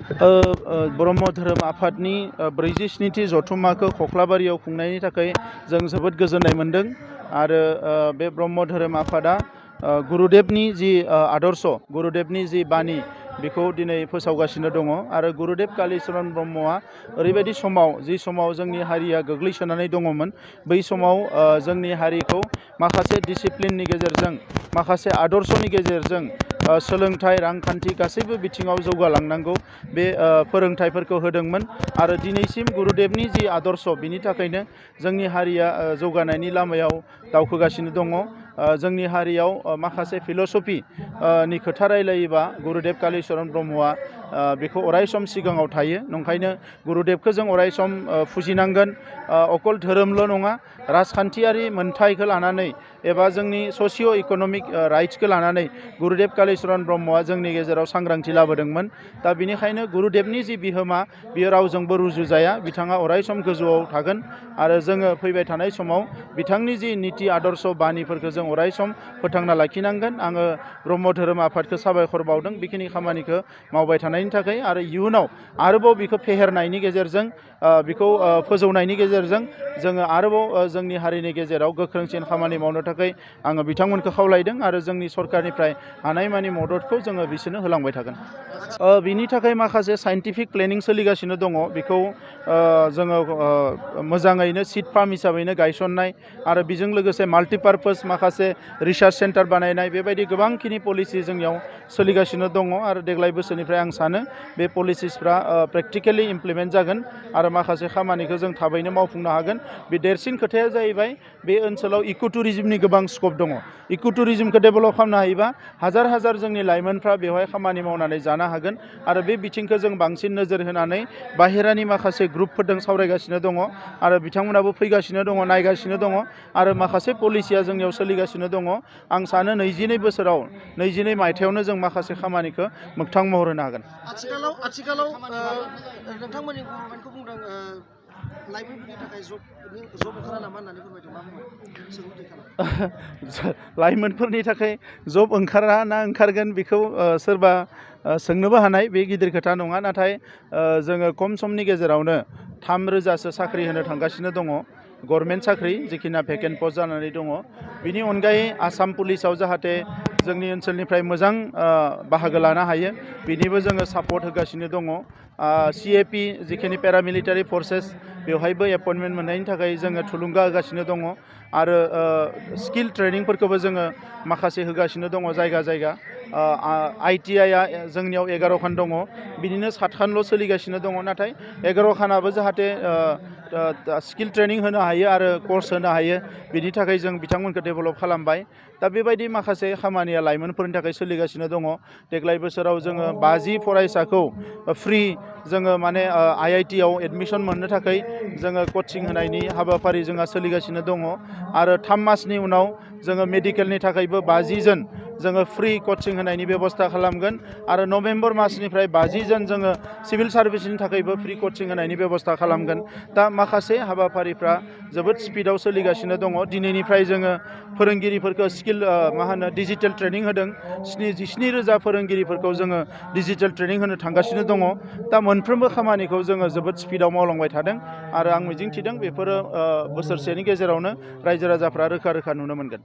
ब्रह्म धोरोम आफादनि 47थि जथुम्माखौ खख्लाबारियाव खुंनायनि थाखाय जों जोबोद गोजोननाय मोनदों आरो बे ब्रह्म धोरोम आफादा गुरुदेवनि जि आदर्श गुरुदेवनि जि बानी बेखौ दिनै फोसावगासिनो दङ आरो गुरुदेव कालीचरण ब्रह्मआ ओरैबायदि समाव जि समाव जोंनि हारिया गोग्लैसोनानै दङमोन बै समाव जोंनि हारिखौ माखासे डिसिप्लिननि गेजेरजों माखासे आदर्शनि गेजेरजों सोलोंथाइ रांखान्थि गासैबो बिथिङाव जौगालांनांगौ बे फोरोंथाइफोरखौ होदोंमोन आरो दिनैसिम गुरुदेवनि जि आदर्श बिनि थाखायनो जोंनि हारिया जौगानायनि लामायाव दावखोगासिनो दङ जोंनि हारियाव माखासे फिल'सफि नि खोथा रायलायोबा गुरुदेव कालीचरण ब्रह्मआ बेखौ अरायसम सिगाङाव थायो नंखायनो गुरुदेवखौ जों अरायसम फुजिनांगोन अकल धोरोमल' नङा राजखान्थियारि मोनथायखौ लानानै एबा जोंनि ससिय' इक'नमिक राइट्सखौ लानानै गुरुदेव कालीचरण ब्रह्मआ जोंनि गेजेराव सांग्रांथि लाबोदोंमोन दा बेनिखायनो गुरुदेवनि जि बिहोमा बियो रावजोंबो रुजुजाया बिथाङा अरायसम गोजौआव थागोन आरो जोङो फैबाय थानाय समाव बिथांनि जि निति आदर्श बानिफोरखौ जों अरायसम फोथांना लाखिनांगोन आङो ब्रह्म धोरोम आफादखौ साबायखर बावदों बेखिनि खामानिखौ मावबाय थानायनि थाखाय आरो इयुनाव आरोबाव बेखौ फेहेरनायनि गेजेरजों बेखौ फोजौनायनि गेजेरजों जोङो आरोबाव जोंनि हारिनि गेजेराव गोख्रोंसिन खामानि मावनो थाखाय आङो बिथांमोनखौ खावलायदों आरो जोंनि सरकारनिफ्राय हानायमानि मददखौ जोङो बिसोरनो होलांबाय थागोन बिनि थाखाय माखासे साइन्टिफिक प्लेनिं सोलिगासिनो दङ बेखौ जोङो मोजाङैनो सिट फार्म हिसाबैनो गायसननाय आरो बेजों लोगोसे माल्टिपार्पस माखासे रिसार्च सेन्टार बानायनाय बेबायदि गोबांखिनि पलिसि जोंनियाव सोलिगासिनो दङ आरो देग्लाय बोसोरनिफ्राय आं सानो बे पलिसिसफ्रा प्रेक्टिकेलि इमप्लिमेन्ट जागोन आरो माखासे खामानिखौ जों थाबैनो मावफुंनो हागोन बे देरसिन खोथाया जाहैबाय बे ओनसोलाव इक' टुरिज्मनि गोबां स्कप दङ इक' टुरिज्मखौ डेभेलप खालामनो हायोबा हाजार हाजार जोंनि लाइमोनफ्रा बेवहाय खामानि मावनानै जानो हागोन आरो बे बिथिंखौ जों बांसिन नोजोर होनानै बाहेरानि माखासे ग्रुपफोरजों सावरायगासिनो दङ आरो बिथांमोनाबो फैगासिनो दङ नायगासिनो दङ आरो माखासे पलिसिया जोंनियाव सोलिगासिनो दङ आं सानो 22 बोसोराव 22 मायथाइयावनो जों माखासे खामानिखौ मोगथां महर होनो हागोन आथिखालाव नोंथांमोननि गभर्नमेन्टखौ बुंदों लाइमोनफोरनि थाखाय जब ओंखारा नामा होननानै फोरमायदों मा लाइमोनफोरनि थाखाय जब ओंखारा ना ओंखारगोन बेखौ सोरबा सोंनोबो हानाय बे गिदिर खोथा नङा नाथाय जोङो खम समनि गेजेरावनो 3,000सो साख्रि होनो थांगासिनो दङ गभर्नमेन्ट साख्रि जिखिना भेकेन्ट पस्ट जानानै दङ बिनि अनगायै आसाम पुलिसाव जाहाथे जोंनि ओनसोलनिफ्राय मोजां बाहागो लानो हायो बिनिबो जोङो सापर्ट होगासिनो दङ CAP जिखिनि पेरामिलिटारि फर्सेस बेवहायबो एपइन्टमेन्ट मोननायनि थाखाय जोङो थुलुंगा होगासिनो दङ आरो स्किल ट्रेनिंफोरखौबो जोङो माखासे होगासिनो दङ जायगा जायगा ITI आ जोंनियाव 11 खान दङ बिदिनो 7 खानल' सोलिगासिनो दङ नाथाय 11 खानाबो जाहाथे स्किल ट्रेनिं होनो हायो आरो कर्स होनो हायो बिनि थाखाय जों बिथांमोनखौ डेभेलप खालामबाय दा बेबायदि माखासे खामानिया लाइमोनफोरनि थाखाय सोलिगासिनो दङ देग्लाय बोसोराव जोङो 50 फरायसाखौ फ्रि जोङो माने IIT आव एडमिसन मोननो थाखाय जोङो कचिं होनायनि हाबाफारि जोंहा सोलिगासिनो दङ आरो 3 मासनि उनाव जोङो मेडिकेलनि थाखायबो 50 जन जोङो फ्रि कचिं होनायनि बेबस्था खालामगोन आरो नभेम्बर मासनिफ्राय 50 जन जोङो सिभिल सार्भिसनि थाखायबो फ्रि कचिं होनायनि बेबस्था खालामगोन दा माखासे हाबाफारिफ्रा जोबोद स्पिडआव सोलिगासिनो दङ दिनैनिफ्राय जोङो फोरोंगिरिफोरखौ स्किल डिजिटेल ट्रेनिं होदों 77,000 फोरोंगिरिफोरखौ जोङो डिजिटेल ट्रेनिं होनो थांगासिनो दङ दा मोनफ्रोमबो खामानिखौ जोङो जोबोद स्पिडआव मावलांबाय थादों आरो आं मिजिंथिदों बेफोरो बोसोरसेनि गेजेरावनो रायजो राजाफ्रा रोखा रोखा नुनो मोनगोन